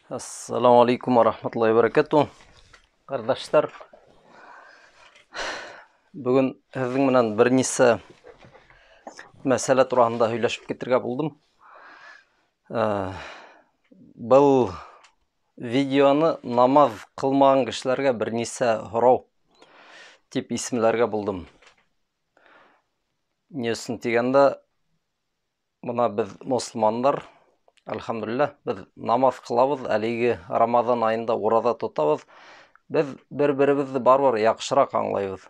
Ассаламу алейкум ва рахматуллахи ва баракатуh. Ҡәрҙәштәр, бөгөн һеҙҙең менән бер нисә мәсьәлә тураһында һөйләшеп китергә булдым. Был видеоны намаҙ ҡылмаған кешеләргә бер нисә һорау тип исемләргә булдым. Ни өсөн тигәндә, бына беҙ мосолмандар, әлхәмдүлилләһ, беҙ намаҙ ҡылабыҙ, әлеге Рамаҙан айында ураҙа тотабыҙ. Беҙ бер-беребеҙҙе барыбер яҡшыраҡ аңлайбыҙ.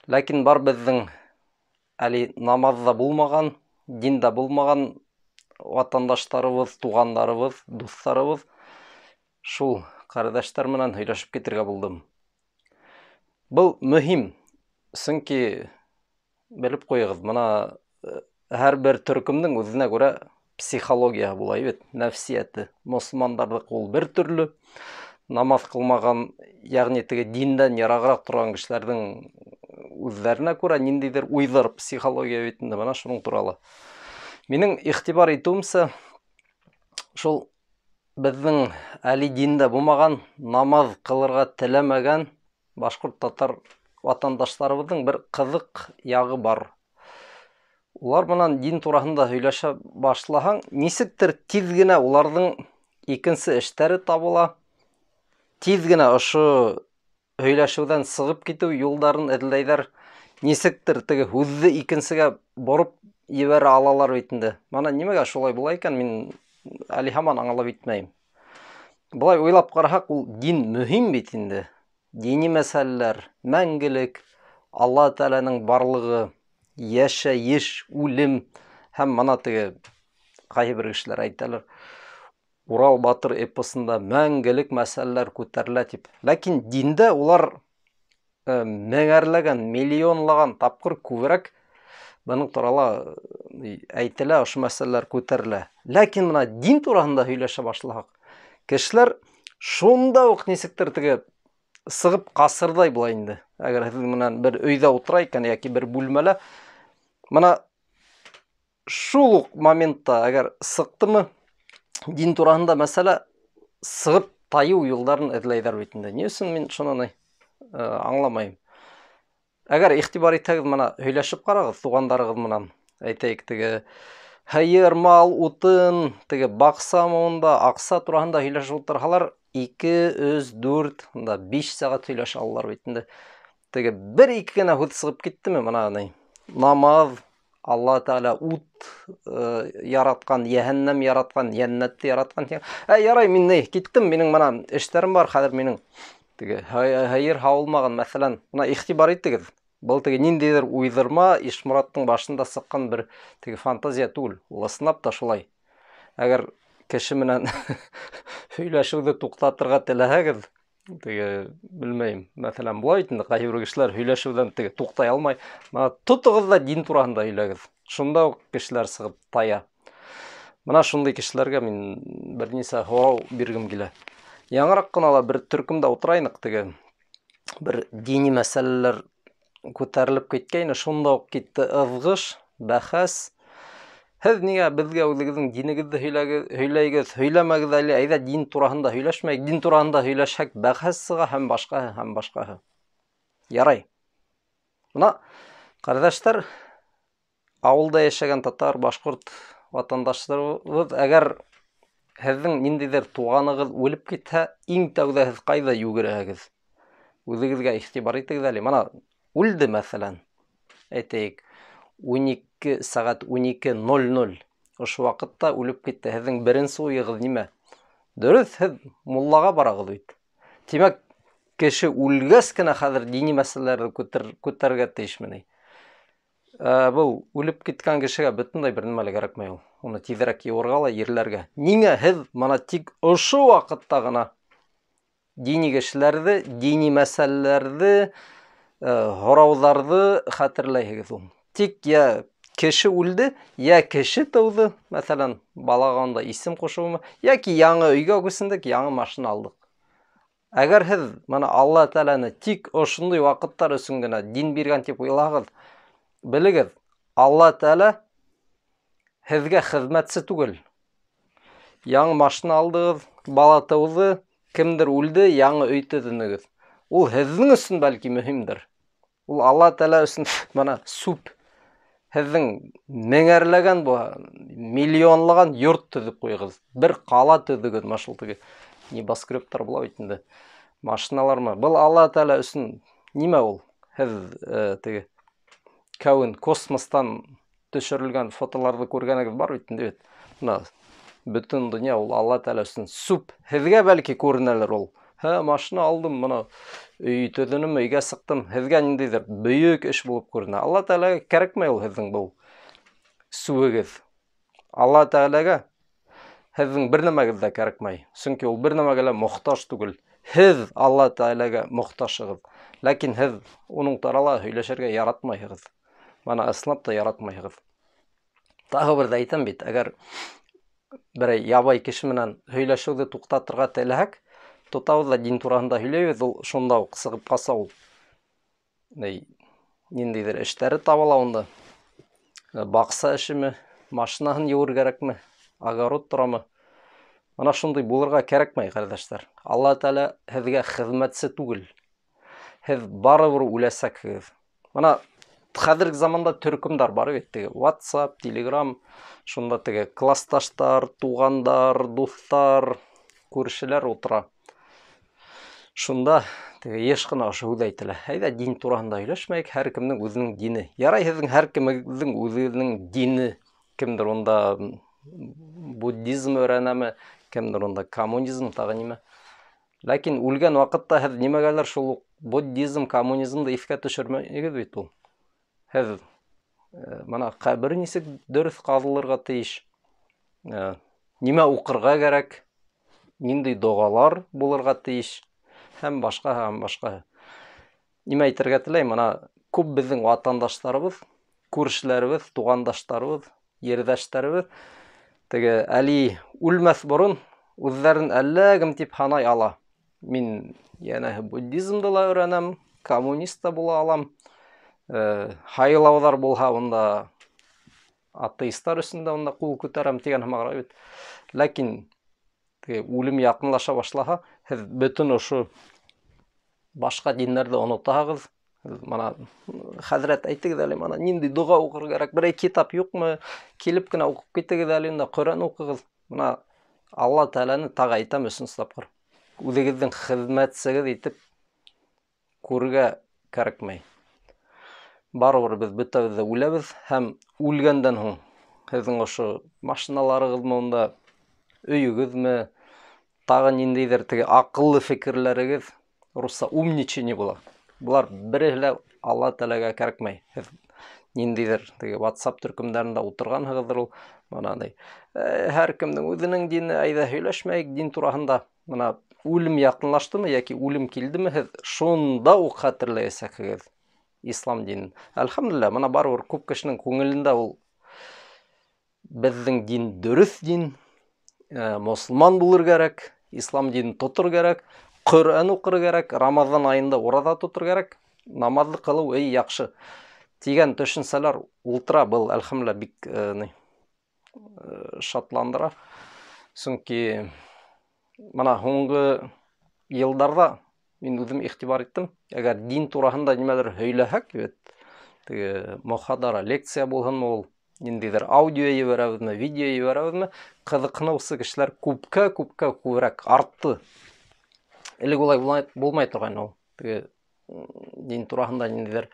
Ләкин бар беҙҙең әле намаҙҙа булмаған, диндә булмаған ватандаштарыбыҙ, туғандарыбыҙ, дуҫтарыбыҙ, шул ҡәрҙәштәр менән һөйләшеп китергә булдым. Был мөһим, сөнки белеп ҡуйығыҙ, бына һәр бер төркөмдөң үҙенә күрә психологияһы була бит, нәфсиәте. Мосолмандарҙыҡ ул бер төрлө, намаҙ ҡылмаған, йәғни теге диндән йырағыраҡ торған кешеләрҙең үҙҙәренә күрә ниндәйҙер уйҙар, психология бит инде, бына шуның турала. Минең иғтибар итеүемсә, шул беҙҙең әле диндә булмаған, намаҙ ҡылырға теләмәгән башҡорт татар ватандаштарыбыҙҙың бер ҡыҙыҡ яғы бар. Улар менән дин тураһында һөйләшә башлаһаң, нисектер тиҙ генә уларҙың икенсе эштәре табыла. Тиҙ генә ошо һөйләшеүҙән сығып китеү юлдарын эҙләйҙәр. Нисектер теге һүҙҙе икенсегә бороп ебәрә алалар бит инде. Мана нимәгә шулай була икән, мин әле һаман аңлап етмәйем. Былай уйлап ҡараһаҡ, ул дин мөһим бит инде. Дини мәсьәләләр, мәңгелек, Алла Тәғәләнең барлығы, йәшәйеш, үлем һәм мана теге ҡайһы бер кешеләр әйтәләр, Урал батыр эпосында мәңгелек мәсьәләләр күтәрелә тип. Ләкин диндә улар меңәрләгән, миллионлаған тапҡыр күберәк бының турала әйтелә, ошо мәсьәләләр күтәрелә. Ләкин бына дин тураһында һөйләшә башлаһаҡ, кешеләр шунда уҡ нисектер теге сығып ҡасырҙай була инде. Әгәр һеҙҙең менән бер өйҙә ултыра икән йәки бер бүлмәлә, бына шул уҡ моментта әгәр сыҡтымы дин тураһында мәсьәлә, сығып тайыу юлдарын эҙләйҙәр бит инде. Ни өсөн мин шуны аңламайым. Әгәр иғтибар итһәгеҙ, бына һөйләшеп ҡарағыҙ туғандарығыҙ менән, әйтәйек, теге һыйыр, мал, утын, теге баҡса унда, аҡса тураһында һөйләшеп ултырһалар, 2, 3, 4, унда 5 сәғәт һөйләшә алалар бит инде. Теге бер-ике генә һүҙ сығып киттеме, бына ни, намаҙ, Алла Тәғәлә ут яратҡан, йәһәннәм яратҡан, йәннәтте яратҡан тигән. Ярай, мин ни, киттем, минең бына эштәрем бар, хәҙер минең теге һыйыр һауылмаған, мәҫәлән, бына иғтибар итегеҙ. Был теге ниндәйҙер уйҙырма, Ишмораттың башында сыҡҡан бер теге фантазия түгел. Ул ысынлап та шулай. Әгәр кеше менән һөйләшеүҙе туҡтатырға теләһәгеҙ, теге белмәйем, мәҫәлән, былай бит инде, ҡайһы бер кешеләр һөйләшеүҙән теге туҡтай алмай. Бына тотоғоҙ ҙа дин тураһында һөйләгеҙ. Шунда уҡ кешеләр сығып тая. Бына шундай кешеләргә мин бер нисә һорау биргем килә. Яңыраҡ ҡына ла бер төркөмдә ултырайныҡ, теге бер дини мәсьәләләр күтәрелеп киткәйне, шунда уҡ китте ыҙғыш, бәхәс. Һеҙ ниңә беҙгә үҙегеҙҙең динегеҙҙе һөйләйгеҙ, һөйләмәгеҙ әле, әйҙә дин тураһында һөйләшмәйек, дин тураһында һөйләшһәк бәхәс сыға һәм башҡаһы, һәм башҡаһы. Ярай. Бына ҡәрҙәштәр, ауылда йәшәгән татар, башҡорт ватандаштарыбыҙ, әгәр һеҙҙең ниндәйҙер туғанығыҙ үлеп китһә, иң тәүҙә һеҙ ҡайҙа йүгерәһегеҙ? Үҙегеҙгә иғтибар итегеҙ әле. Бына үлде мәҫәлән, әйтәйек, 12 сәғәт 12:00 ошо ваҡытта үлеп китте. Һеҙҙең беренсе уйығыҙ нимә? Дөрөҫ, һеҙ муллаға барағыҙ бит. Тимәк, кеше үлгәс кенә хәҙер дини мәсьәләләрҙе күтәрергә тейешме ни? Был үлеп киткән кешегә бөтөнләй бер нимә лә кәрәкмәй ул. Уны тиҙерәк йыуырға ла ерләргә. Ниңә һеҙ бына тик ошо ваҡытта ғына дини кешеләрҙе, дини мәсьәләләрҙе, һорауҙарҙы хәтерләйһегеҙ ул? Тик йә кеше үлде, йә кеше тыуҙы, мәҫәлән, балаға унда исем ҡушыумы, йәки яңы өйгә күсендек, яңы машина алдыҡ. Әгәр һеҙ бына Алла Тәғәләне тик ошондай ваҡыттар өсөн генә дин биргән тип уйлаһағыҙ, белегеҙ, Алла Тәғәлә һеҙгә хеҙмәтсе түгел. Яңы машина алдығыҙ, Бала тыуҙы, кемдер үлде, яңы өй төҙөнөгөҙ. Ул һеҙҙең өсөн бәлки мөһимдер. Ул Алла Тәғәлә өсөн мына сүп. Һеҙҙең меңәрләгән, миллионлаған йорт төҙөп ҡуйығыҙ. Бер ҡала төҙөгөҙ, шул теге небоскребтар була бит инде. Машиналармы? Был Алла Тәғәлә өсөн нимә ул? Һеҙ теге кәүен космостан төшөрөлгән фотоларҙы күргәнегеҙ бар бит инде бит. Мына бөтөн донъя ул Алла Тәғәлә өсөн сүп. Һеҙгә бәлки күренәлер ул. Һә, машина алдым, мына өй төҙөнөм, өйгә сыҡтым. Һеҙгә ниндәйҙер бөйөк эш булып күренә. Алла Тәғәләгә кәрәкмәй ул һеҙҙең был сүгегеҙ. Алла Тәғәләгә һеҙҙең бер нәмәгеҙ ҙә кәрәкмәй. Сөнки ул бер нәмәгә лә мохтаж түгел. Һеҙ Алла Тәғәләгә мохтажһығыҙ. Ләкин һеҙ уның турала һөйләшергә яратмайһығыҙ. Мына ысынлап та яратмайһығыҙ. Тағы бер ҙә әйтәм бит, әгәр берәй ябай кеше менән һөйләшеүҙе туҡтатырға теләһәк, тотабыҙ ҙа дин тураһында һөйләйбеҙ, ул шунда уҡ сығып ҡаса ул. Ниндәйҙер эштәре табыла унда. Баҡса эшеме, машинаһын йыуыр кәрәкме, огород торамы. Мына шундай булырға кәрәкмәй, ҡәрҙәштәр. Алла Тәғәлә һеҙгә хеҙмәтсе түгел. Һеҙ барыбер үләсәкһегеҙ. Мына хәҙерге заманда төркөмдәр бар бит, теге WhatsApp, Telegram, шунда теге классташтар, туғандар, дуҫтар, күршеләр ултыра. Шунда теге йыш ҡына ошо һүҙ әйтелә. Әйҙә дин тураһында һөйләшмәйек, һәр кемдең үҙенең дине. Ярай, һеҙҙең һәр кемегеҙҙең үҙенең дине. Кемдер унда буддизм өйрәнәме, кемдер унда коммунизм, тағы нимә. Ләкин үлгән ваҡытта һеҙ нимәгәлер шул уҡ буддизм, коммунизмды иҫкә төшөрмәйегеҙ бит ул. Һеҙ мына ҡәбер нисек дөрөҫ ҡаҙылырға тейеш, нимә уҡырға кәрәк, ниндәй доғалар булырға тейеш һәм башҡа, һәм башҡа. Нимә әйтергә теләйем, мына күп беҙҙең ватандаштарыбыҙ, күршеләребеҙ, туғандаштарыбыҙ, ерҙәштәребеҙ теге әле үлмәҫ борон үҙҙәрен әллә кем тип һанай ала. Мин йәнәһе буддизмды ла өйрәнәм, коммунист та була алам. Һайлауҙар булһа, унда атеистар өсөн дә унда ҡул күтәрәм тигән һымағыраҡ бит. Ләкин теге үлем яҡынлаша башлаһа, һеҙ бөтөн ошо башҡа диннәрҙе онотаһығыҙ. Мына хәҙрәт, әйтегеҙ әле, мына ниндәй доға уҡыр кәрәк, берәй китап юҡмы, килеп кенә уҡып китегеҙ әле, унда Ҡөрьән уҡығыҙ. Мына Алла Тәғәләне тағы әйтәм өсөнсө тапҡыр, үҙегеҙҙең хеҙмәтсегеҙ итеп күрергә кәрәкмәй. Барыбер беҙ бөтәбеҙ ҙә үләбеҙ, һәм үлгәндән һуң һеҙҙең ошо машиналарығыҙмы, унда өйөгөҙмө, тағы ниндәйҙер теге аҡыллы фекерләрегеҙ, русса умничание була. Былар береһе лә Алла Тәғәләгә кәрәкмәй. Һеҙ ниндәйҙер теге WhatsApp төркөмдәрендә ултырғанһығыҙҙыр ул. Мына андай, һәр кемдең үҙенең дине, әйҙә һөйләшмәйек дин тураһында. Мына үлем яҡынлаштымы йәки үлем килдеме, һеҙ шунда уҡ хәтерләйәсәкһегеҙ ислам динен. Әлхәмдүлилләһ, мына барыбер күп кешенең күңелендә ул беҙҙең дин дөрөҫ дин, мосолман булыр кәрәк, ислам динен тотор кәрәк, Ҡөрьән уҡыр кәрәк, Рамаҙан айында ураҙа тотор кәрәк, намаҙҙы ҡылыу эй яҡшы тигән төшөнсәләр ултыра. Был әлхәмдүлилләһ бик шатландыра. Сөнки мына һуңғы йылдарҙа мин үҙем иғтибар иттем, әгәр дин тураһында нимәлер һөйләһәк, бит, теге мохадара, лекция булһынмы ул, ниндәйҙер аудио ебәрәбеҙме, видео ебәрәбеҙме, ҡыҙыҡһыныусы кешеләр күпкә, күпкә күберәк артты. Элек улай булмай торғайны ул. Теге дин тураһында ниндәйҙер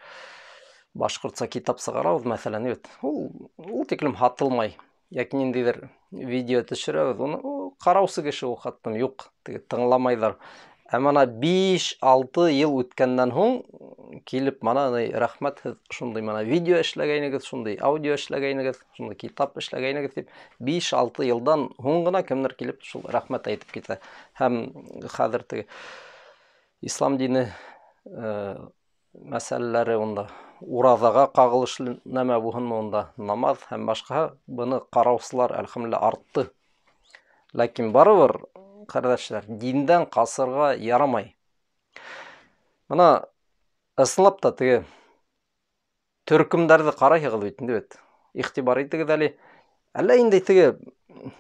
башҡортса китап сығарабыҙ, мәҫәлән, бит. Ул тиклем һатылмай. Йәки ниндәйҙер видео төшөрәбеҙ, уны ҡараусы кеше ул хаттым юҡ, теге тыңламайҙар. Ә мына 5-6 йыл үткәндән һуң килеп мына рәхмәт, һеҙ шундай мына видео эшләгәйнегеҙ, шундай аудио эшләгәйнегеҙ, шундай китап эшләгәйнегеҙ тип 5-6 йылдан һуң ғына кемдер килеп шул рәхмәт әйтеп китә. Һәм хәҙер теге ислам дине мәсьәләләре унда ураҙаға ҡағылышлы нәмә булһынмы, унда намаҙ һәм башҡаһы, быны ҡараусылар әлхәмдүлилләһ артты. Ләкин барыбер, ҡәрҙәшләр, диндән ҡасырға ярамай. Мына ысынлап та теге төркөмдәрҙе ҡарайһығыҙ бит инде бит. Иғтибар итегеҙ әле. Әллә инде теге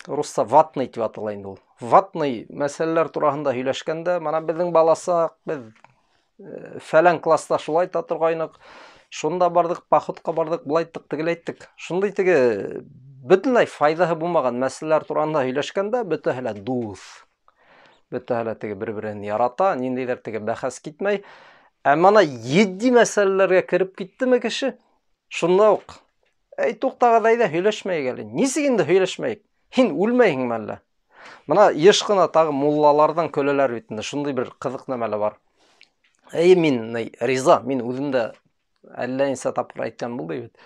русса ватный тип атала инде ул. Ватный мәсьәләләр тураһында һөйләшкәндә, мына беҙҙең баласаҡ, беҙ фәлән класста шулай айта торғайныҡ, шунда барҙыҡ, походҡа барҙыҡ, былай иттек, тегеләй иттек. Шундай теге бөтөнләй файҙаһы булмаған мәсьәләләр тураһында һөйләшкәндә бөтәһе лә дуҫ. Бөтәһе лә теге бер-береһен ярата, ниндәйҙер теге бәхәс китмәй. Ә мына етди мәсьәләләргә кереп киттеме кеше, шунда уҡ әй туҡтағыҙ, әйҙә һөйләшмәйек әле. Нисек инде һөйләшмәйек? Һин үлмәйһеңме әллә? Мына йыш ҡына тағы муллаларҙан көләләр бит инде, шундай бер ҡыҙыҡ нәмә лә бар. Әй, мин риза, мин үҙем дә әллә нисә тапҡыр әйткән булды бит.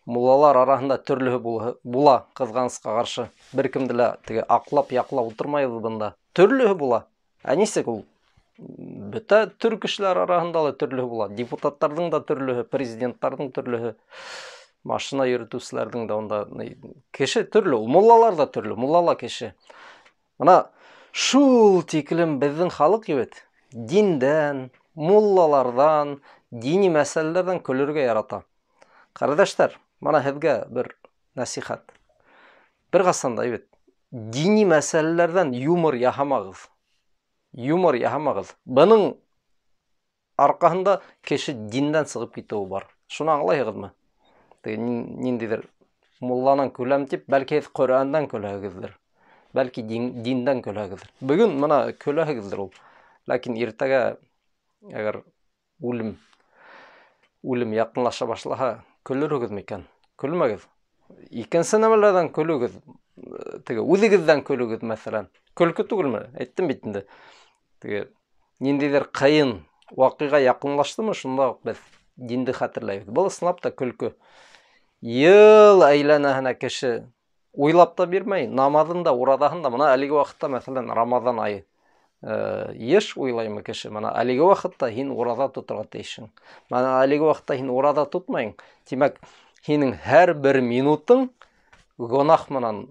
Муллалар араһында төрлөһө була, ҡыҙғанысҡа ҡаршы. Бер кемде лә теге аҡлап яҡлап ултырмайбыҙ бында. Төрлөһө була. Ә нисек ул? Бөтә төр кешеләр араһында ла төрлөһө була. Депутаттарҙың да төрлөһө, президенттарҙың төрлөһө, машина йөрөтөүселәрҙең дә унда кеше төрлө, ул муллалар да төрлө, мулла ла кеше. Мына шул тиклем беҙҙең халыҡ бит диндән, муллаларҙан, дини мәсьәләләрҙән көлөргә ярата. Ҡәрҙәштәр, мына һеҙгә бер нәсихәт. Бер ҡасан да бит дини мәсьәләләрҙән юмор яһамағыҙ. Юмор яһамағыҙ. Бының арҡаһында кеше диндән сығып китеүе бар. Шуны аңлайһығыҙмы? Теге ниндәйҙер мулланан көләм тип, бәлки һеҙ Ҡөрьәндән көләһегеҙҙер. Бәлки диндән көләһегеҙҙер. Бөгөн мына көләһегеҙҙер ул. Ләкин иртәгә әгәр үлем яҡынлаша башлаһа, көлөрһөгөҙ микән? Көлмәгеҙ. Икенсе нәмәләрҙән көлөгөҙ. Теге үҙегеҙҙән көлөгөҙ, мәҫәлән. Көлкө түгелме? Әйттем бит инде. Теге ниндәйҙер ҡыйын ваҡиға яҡынлаштымы, шунда уҡ беҙ динде хәтерләйбеҙ. Был ысынлап та көлкө. Йыл әйләнәһенә кеше уйлап та бирмәй, намаҙын да, ураҙаһын да. Мына әлеге ваҡытта, мәҫәлән, Рамаҙан айы. Йыш уйлаймы кеше? Мына әлеге ваҡытта һин ураҙа тоторға тейешһең. Мына әлеге ваҡытта һин ураҙа тотмайың. Тимәк, һинең һәр бер минутың гонаһ менән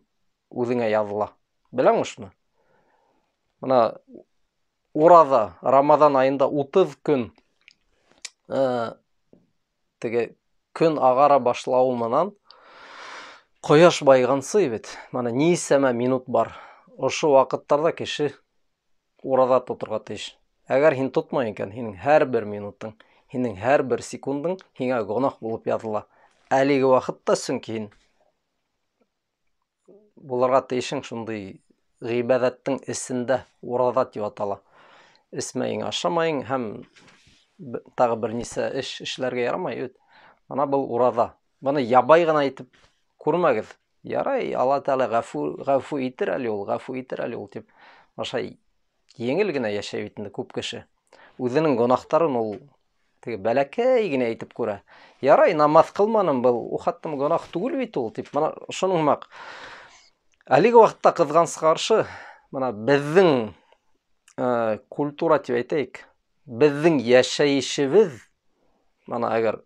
үҙеңә яҙыла. Беләңме шуны? Мына ураҙа Рамаҙан айында 30 көн, теге көн ағара башлауы менән ҡояш байығансы бит. Мына нисәмә минут бар. Ошо ваҡыттарҙа кеше ураҙа тоторға тейеш. Әгәр һин тотмай икән, һинең һәр бер минутың, һинең һәр бер секундың һиңә гонаһ булып яҙыла. Әлеге ваҡытта сөнки һин булырға тейешең шундай ғибәҙәттең эсендә, ураҙа тип атала. Эсмәйең, ашамайың һәм тағы бер нисә эш эшләргә ярамай бит. Мына был ураҙа. Быны ябай ғына итеп күрмәгеҙ. Ярай, Алла Тәғәлә ғәфү итер әле ул, ғәфү итер әле ул тип. Аша еңел генә йәшәй бит инде күп кеше. Үҙенең гонаһтарын ул теге бәләкәй генә итеп күрә. Ярай, намаҙ ҡылманым, был ухаттым гонаһ түгел бит ул тип. Мына шуның һымаҡ. Әлеге ваҡытта ҡыҙғанысҡа ҡаршы, мына беҙҙең культура тип әйтәйек, беҙҙең йәшәйешебеҙ, мына әгәр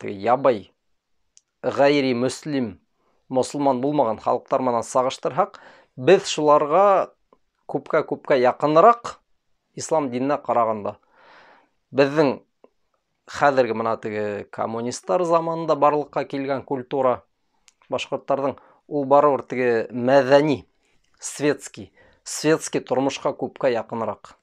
теге ябай, ғәйри мөслим, мосолман булмаған халыҡтар менән сағыштырһаҡ, беҙ шуларға күпкә-күпкә яҡыныраҡ ислам диненә ҡарағанда. Беҙҙең хәҙерге мына теге коммунисттар заманында барлыҡҡа килгән культура башҡорттарҙың ул барыбер теге мәҙәни, светский тормошҡа күпкә яҡыныраҡ.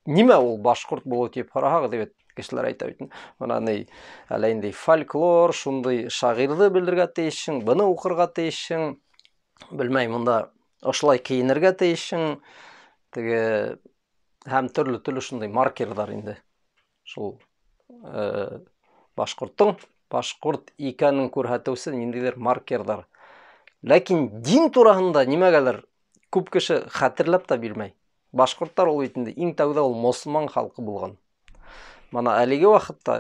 Нимә ул башҡорт булыу тип һораһағыҙ, бит кешеләр әйтә бит. Мына ни, әллә инде фольклор, шундай шағирҙы белергә тейешһең, быны уҡырға тейешһең, белмәйем, унда ошолай кейенергә тейешһең, теге һәм төрлө-төрлө шундай маркерҙар инде. Шул башҡорттоң башҡорт икәнен күрһәтеүсе ниндәйҙер маркерҙар. Ләкин дин тураһында нимәгәлер күп кеше хәтерләп тә бирмәй. Башҡорттар ул бит инде иң тәүҙә ул мосолман халҡы булған. Мына әлеге ваҡытта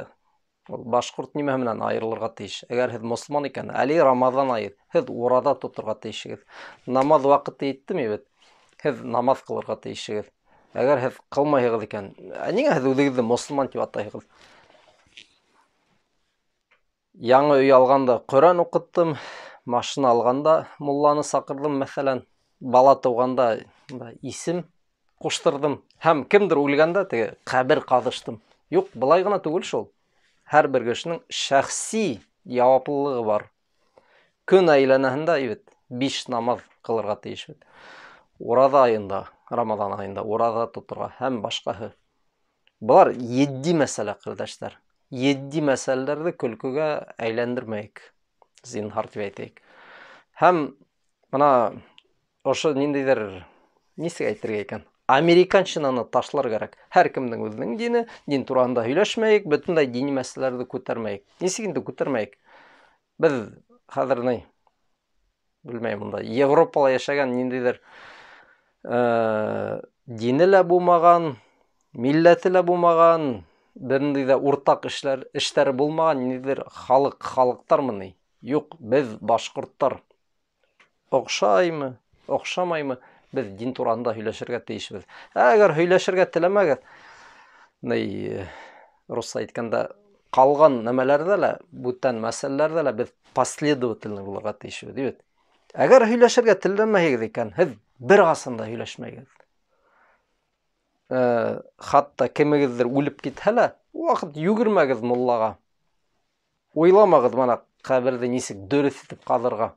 ул башҡорт нимә менән айырылырға тейеш? Әгәр һеҙ мосолман икән, әле Рамаҙан айы, һеҙ ураҙа тоторға тейешһегеҙ. Намаҙ ваҡыты еттеме бит? Һеҙ намаҙ ҡылырға тейешһегеҙ. Әгәр һеҙ ҡылмайһығыҙ икән, ә ниңә һеҙ үҙегеҙҙе мосолман тип атайһығыҙ? Яңы өй алғанда Ҡөрьән уҡыттым, машина алғанда мулланы саҡырҙым, мәҫәлән, бала тыуғанда исем ҡуштырҙым һәм кемдер үлгәндә теге ҡәбер ҡаҙыштым. Юҡ, былай ғына түгел шул. Һәр бер кешенең шәхси яуаплылығы бар. Көн әйләнәһендә бит 5 намаҙ ҡылырға тейешбеҙ. Ураҙа айында, Рамаҙан айында ураҙа тоторға һәм башҡаһы. Былар етди мәсьәлә, ҡәрҙәштәр. Етди мәсьәләләрҙе көлкөгә әйләндермәйек. Зинһар тип әйтәйек. Һәм бына ошо ниндәйҙер, нисек әйтергә икән? Американщинаны ташлар кәрәк. Һәр кемдең үҙенең дине, дин тураһында һөйләшмәйек, бөтөнләй дини мәсьәләләрҙе күтәрмәйек. Нисек инде күтәрмәйек? Беҙ хәҙер ни, белмәйем, унда Европала йәшәгән ниндәйҙер дине лә булмаған, милләте лә булмаған, бер ниндәй ҙә уртаҡ эштәре булмаған ниндәйҙер халыҡтармы ни? Юҡ, беҙ башҡорттар. Оҡшаймы, оҡшамаймы? Беҙ дин тураһында һөйләшергә тейешбеҙ. Әгәр һөйләшергә теләмәгеҙ, ни, русса әйткәндә, ҡалған нәмәләрҙә лә, бүтән мәсьәләләрҙә лә беҙ последовательный булырға тейешбеҙ, бит. Әгәр һөйләшергә теләмәһегеҙ икән, һеҙ бер ҡасан да һөйләшмәгеҙ. Хатта кемегеҙҙер үлеп китһә лә, ваҡыт йүгермәгеҙ муллаға. Уйламағыҙ бына ҡәберҙе нисек дөрөҫ итеп ҡаҙырға.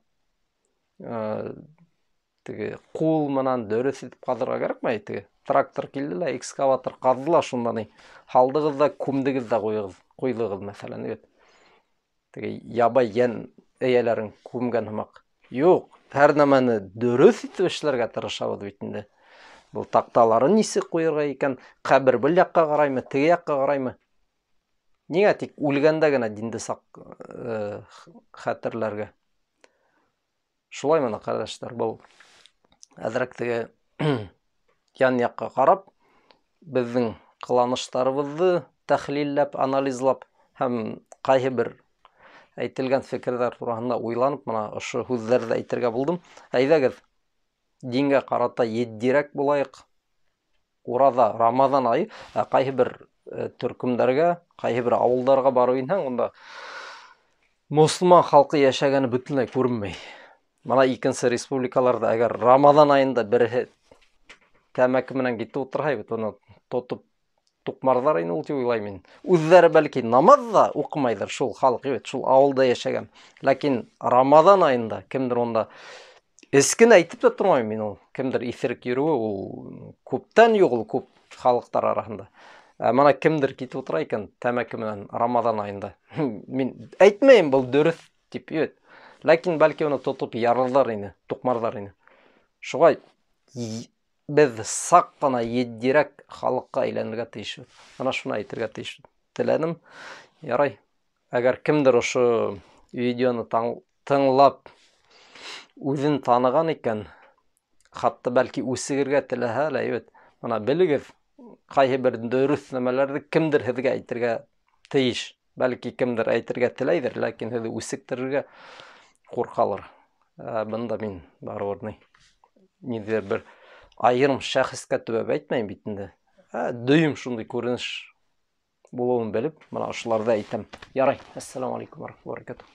Теге ҡул менән дөрөҫ итеп ҡаҙырға кәрәкмәй, теге трактор килде лә, экскаватор ҡаҙҙы ла, шунда ни һалдығыҙ ҙа, күмдегеҙ ҙә ҡуйҙығыҙ, мәҫәлән, бит. Теге ябай йән эйәләрен күмгән һымаҡ. Юҡ, һәр нәмәне дөрөҫ итеп эшләргә тырышабыҙ бит инде. Был таҡталарын нисек ҡуйырға икән, ҡәбер был яҡҡа ҡараймы, теге яҡҡа ҡараймы? Ниңә тик үлгәндә генә динде саҡ хәтерләргә? Шулай мына, ҡәрҙәштәр, был әҙерәк теге ян яҡҡа ҡарап, беҙҙең ҡыланыштарыбыҙҙы тәхлилләп, анализлап һәм ҡайһы бер әйтелгән фекерҙәр тураһында уйланып, мына ошо һүҙҙәрҙе әйтергә булдым. Әйҙәгеҙ, дингә ҡарата етдирәк булайыҡ. Ураҙа, Рамаҙан айы, ә ҡайһы бер төркөмдәргә, ҡайһы бер ауылдарға барып инһәң, унда мосолман халҡы йәшәгәне бөтөнләй күренмәй. Мына икенсе республикаларҙа әгәр Рамаҙан айында береһе тәмәке менән китеп ултырһа, бит уны тотоп туҡмарҙар ине ул тип уйлайым мин. Үҙҙәре бәлки намаҙ ҙа уҡымайҙыр шул халыҡ, бит, шул ауылда йәшәгән. Ләкин Рамаҙан айында кемдер унда эскен әйтеп тә тормайым мин ул. Кемдер иҫерек йөрөүе ул күптән юҡ ул күп халыҡтар араһында. Ә мына кемдер китеп ултыра икән тәмәке менән Рамаҙан айында. Мин әйтмәйем был дөрөҫ тип, бит. Ләкин бәлки уны тотоп ярырҙар ине, туҡмарҙар ине. Шулай беҙ саҡ ҡына етдирәк халыҡҡа әйләнергә тейешбеҙ. Ана шуны әйтергә тейеш теләнем. Ярай. Әгәр кемдер ошо видеоны тыңлап үҙен таныған икән, хатта бәлки үсегергә теләһә лә, бит. Мына белегеҙ, ҡайһы бер дөрөҫ нәмәләрҙе кемдер һеҙгә әйтергә тейеш. Бәлки кемдер әйтергә теләйҙер, ләкин һеҙҙе үсектерергә ҡурҡалыр. Бында мин барыбер ниндәйҙер бер айырым шәхескә төбәп әйтмәйем бит инде. Дөйөм шундай күренеш булыуын белеп, мына ошоларҙы әйтәм. Ярай, ассаламу алейкум ва рахматуллахи ва баракатух.